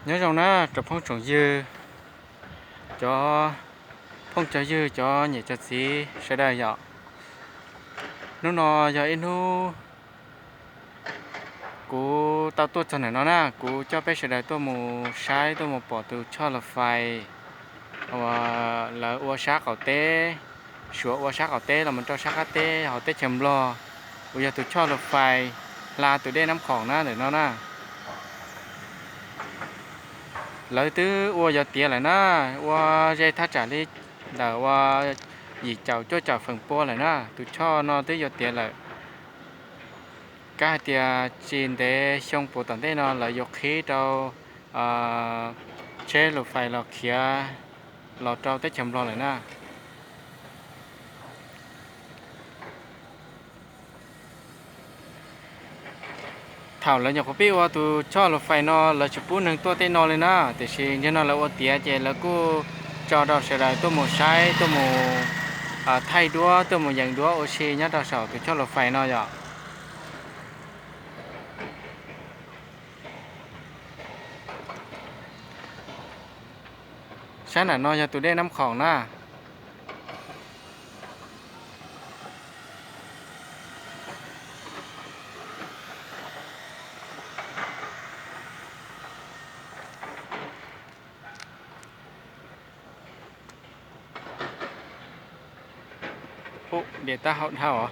Nyob zoo na rau phooj tsoom ywg, cov phooj cov ywg, cov niam cov txiv sawv daws yom. Hnub no yog ib hnub kuv tau tuaj txog ntawm no na, kuv coj peb sawv daws tuaj mus saib tuaj mus pom tus choj lus fais uas lawv ua sab qaum teb, Suav ua sab qaum teb los mus rau sab qab teb hauv teb chaws Nplog, uas yog tus choj lus fais hla tus dej Nab Khoom na ntawm no na. Lawv twb ua yuav tiav lawm na, ua ze thaj tsam li ntawm ua yim caum cuaj caum feem pua lawm na, tus choj no twb yuav tiav lawm. Kav hais tias tsis ntev xyoo puav tom ntej no lawv yuav qhib rau tsheb lus fais los khiav los rau teb chaws Nplog lawm na. Thaum lawv nyuam qhuav pib ua tus choj lus fais no lawv tsis pub neeg tuaj tej no li na, tiam sis nim no lawv ua tiav ces lawv kuj tso rau sawv daws tuaj mus saib, tuaj mus thaij duab, tuaj mus yees duab ua si nyob rau saum tus choj lus fais no yom. Sab nram no yog tus dej Nab Khoom na. Ub, diam tab hau dhau os.